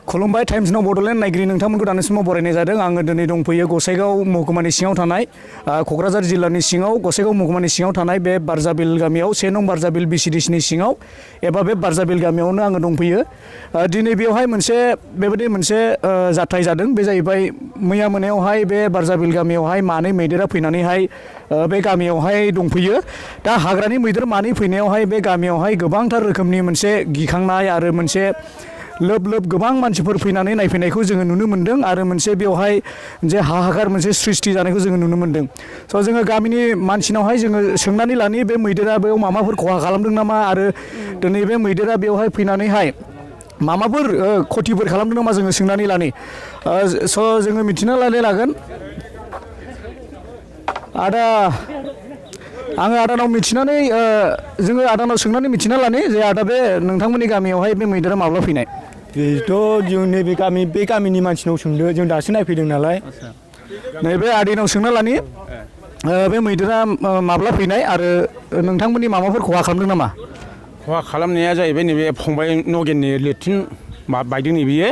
खुलुमबाय टाइम्स नाव बड'लेण्ड नायगिरि नोंथांमोनखौ दानि समाव बरायनाय जादों। आङो दिनै दंफैयो गसाइगाव महकुमानि सिङाव थानाय क'क्राझार जिल्लानि सिङाव गसाइगाव महकुमानि सिङाव थानाय बे बारजाबिल गामियाव 1 नं बारजाबिल बिसिडिसिनि सिङाव एबा बे बारजाबिल गामियावनो आङो दंफैयो। दिनै बेवहाय बेबायदि मोनसे जाथाय जादों। बे जाहैबाय मैया मोनायावहाय बे बारजाबिल गामियावहाय मानै मैदेरा फैनानैहाय बे गामियावहाय दंफैयो। दा हाग्रानि मैदेर मानै फैनायावहाय बे गामियावहाय गोबांथार रोखोमनि मोनसे गिखांनाय आरो मोनसे लोब लोब गोबां मानसिफोर फैनानै नायफैनायखौ जोङो नुनो मोन्दों आरो मोनसे बेवहाय जे हाहाकार मोनसे सृष्टि जानायखौ जोङो नुनो मोन्दों। स' जोङो गामिनि मानसिनावहाय जोङो सोंनानै लानि बे मैदेरा बेयाव माबाफोर खहा खालामदों नामा आरो दिनै बे मैदेरा बेवहाय फैनानैहाय माबाफोर खथिफोर खालामदों नामा जोङो सोंनानै लानि। स' जोङो मिथिना लागोन। आदा आङो आदानाव मिथिनानै जोङो आदानाव सोंनानै मिथिना लानि जे आदा बे नोंथांमोननि गामियावहाय बे मैदेरा माब्ला फैनाय? बेथ' जों नैबे गामिनि मानसिनाव सोंदों, जों दासो नायफैदों नालाय। नैबे आदैनाव सोंना लानि बे मैदेरा माब्ला फैनाय आरो नोंथांमोननि माबाफोर खहा खालामदों नामा? खहा खालामनाया जाहैबाय नैबे फंबाय नगेननि लेट्रिन बायदों नैबेयो,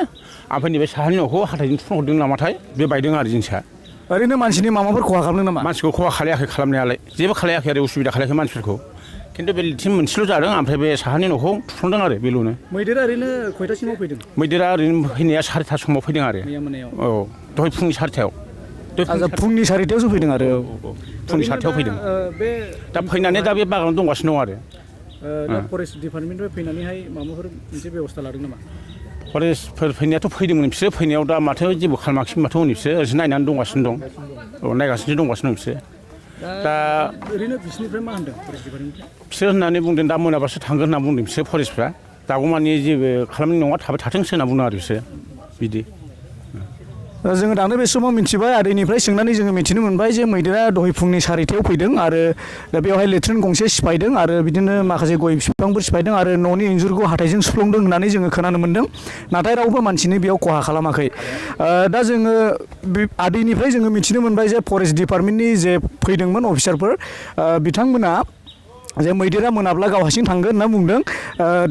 ओमफ्राय नैबे साहानि न'खौ हाथायजों थुफ्लंहरदों नामाथाय बे बायदों आरो जिनिसा। ओरैनो मानसिनि माबाफोर खहा खालामदों नामा? मानसिखौ खहा खालायाखै खालामनायालाय, जेबो खालायाखै आरो उसुबिदा खालायाखै मानसिफोरखौ। खिन्थु बे लेट्रिन मोनसेल' जादों, ओमफ्राय बे साहानि न'खौ थुफ्लंदों आरो बेल'नो। मैदेरा ओरैनो खयथासिमाव फैदों? मैदेरा ओरैनो फैनाया 4:30 समाव फैदों आरो। मैया मोनायाव? औ, दहाय फुंनि 4:00 फुंनि 4:00 फैदों आरो। फुंनि 4:00 फैदों। दा फैनानै दा बे बागानाव दंगासिनो दं आरो। फरेस्ट डिपार्टमेन्टनिफ्राय फैनानैहाय माबाफोर मोनसे बेबस्था लादों नामा? फरेस्टफोर फैनायाथ' फैदोंमोन बिसोरो, फैनायाव दा माथो जेबो खालामाखिसै माथो हनै बिसोरो ओरैनो नायनानै दंगासिनो दं। औ, नायगासिनो दंगासिनो दं बिसोरो। दा ओरैनो बिसोरनिफ्राय मा होनदों फरेस्ट डिपार्टमेन्टनिफ्राय? बिसोर होननानै बुंदों दा मोनाबासो थांगोन होनना बुंदों बिसोर फरेस्टफ्रा। दागौमानि जेबो खालामनाय नङा, थाबाय थाथोंसो होनना बुंदों आरो बिसोर बिदि। जोङो दानो बे समाव मिथिबाय, आदैनिफ्राय सोंनानै जोङो मिथिनो मोनबाय जे मैदेरा दहाय फुंनि 4:00 फैदों आरो दा बेवहाय लेट्रिन गंसे सिफायदों आरो बिदिनो माखासे गय बिफांफोर सिफायदों आरो न'नि इन्जुरखौ हाथायजों सुफ्लंदों होननानै जोङो खोनानो मोन्दों। नाथाय रावबो मानसिनि बेयाव खहा खालामाखै। दा जोङो आदैनिफ्राय जोङो मिथिनो मोनबाय जे फरेस्ट डिपार्टमेन्टनि जे फैदोंमोन अफिसारफोर, बिथांमोना जे मैदेरा मोनाब्ला गाव हारसिं थांगोन होनना बुंदों।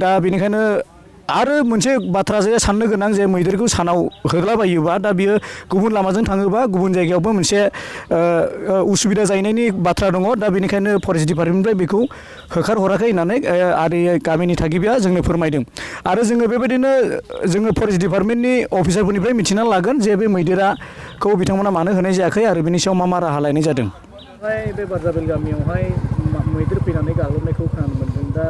दा बेनिखायनो आरो मोनसे बाथ्रा जे साननो गोनां, जे मैदेरखौ सानाव होग्लाबायोबा दा बियो गुबुन लामाजों थाङोबा गुबुन जायगायावबो मोनसे उसुबिदा जाहैनायनि बाथ्रा दङ। दा बेनिखायनो फरेस्ट डिपार्टमेन्टनिफ्राय बेखौ होखारहराखै होननानै आदै गामिनि थागिबिया जोंनो फोरमायदों। आरो जोङो बेबायदिनो जोङो फरेस्ट डिपार्टमेन्टनि अफिसारफोरनिफ्राय मिथिना लागोन जे बे मैदेराखौ बिथांमोना मानो होनाय जायाखै आरो बिनि सायाव मा राहा लायनाय जादों। बे बारजाबिल गामियावहाय मैदेर फैनानै गाग्लोबनायखौ खोनानो मोन्दों। दा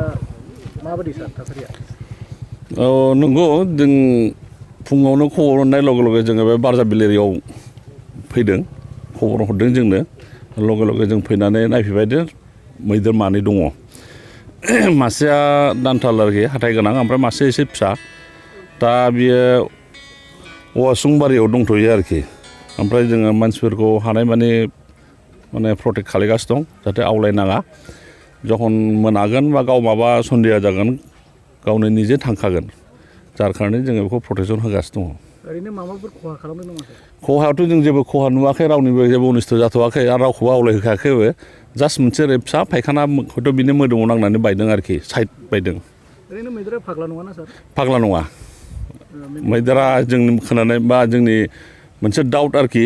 माबायदि सार थासारिया? औ नंगौ, जों फुङावनो खबर हरनाय लगे लगे जोङो बे बारजाबिल एरियायाव फैदों, खबर हरदों जोंनो। लगे लगे जों फैनानै नायफैबाय दे मैदेर मानै दङ। मासेया दान्थाल आरोखि, हाथाय गोनां, ओमफ्राय मासे एसे फिसा। दा बियो औवासुंबारियाव दंथ'यो आरोखि। ओमफ्राय जोङो मानसिफोरखौ हानायमानि प्रटेक्ट खालामगासिनो दं, जाहाथे आवलायनाङा। जखन मोनागोन बा गाव माबा सन्देह जागोन गावनो निजे थांखागोन, जार खारनै जोङो बेखौ प्रटेकसन होगासिनो दङ। ओरैनो माबाफोर खहा खालामदों नामा? खहायाथ' जों जेबो खहा नुवाखै, रावनिबो जेबो अनिस्थ' जाथ'वाखै आरो रावखौबो आवलायहोखायाखैबो। जास्ट मोनसे ओरै फिसा फायखाना हयथ' बिनि मोदोमाव नांनानै बायदों आरोखि, साइड बायदों। ओरैनो मैदेरा फाग्ला नङा ना सार? फाग्ला नङा। मैदेरा जोंनि खोनानाय बा जोंनि मोनसे डाउट आरोखि,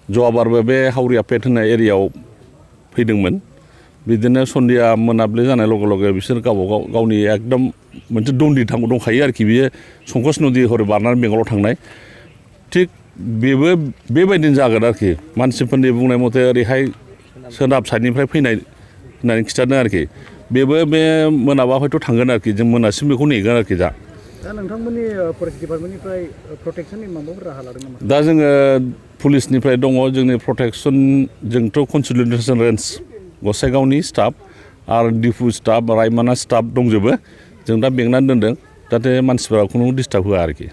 जवाबारबो बे हावरिया पेट होननाय एरियायाव फैदोंमोन। बिदिनो सन्धिया मोनाब्लि जानाय लगे लगे बिसोर गावनि एकदम मोनसे दन्दि दंखायो आरोखि, बियो संकस नदि हरै बारनानै बेंगलाव थांनाय। थिग बेबो बेबायदिनो जागोन आरोखि, मानसिफोरनि बुंनाय मथे ओरैहाय सोनाब साइडनिफ्राय फैनाय होननानै खिन्थादों आरोखि। बेबो बे मोनाबा हयथ' थांगोन आरोखि, जों मोनासिम बेखौ नेगोन आरोखि दा नोंथांमोननि फरेस्ट डिपार्टमेन्टनिफ्राय प्रटेक्सननि माबाफोर राहा लादों नामा? दा जोङो पुलिसनिफ्राय दङ, जोंनि प्रटेक्सन, जोंथ' कन्सलिडेसन रेन्ज गसाइगावनि स्टाफ आरो डिफु स्टाफ, रायमना स्टाफ दंजोबो। जों दा बेंनानै दोनदों जाहाथे मानसिफोरा खुनु डिस्टार्ब होआ आरोखि।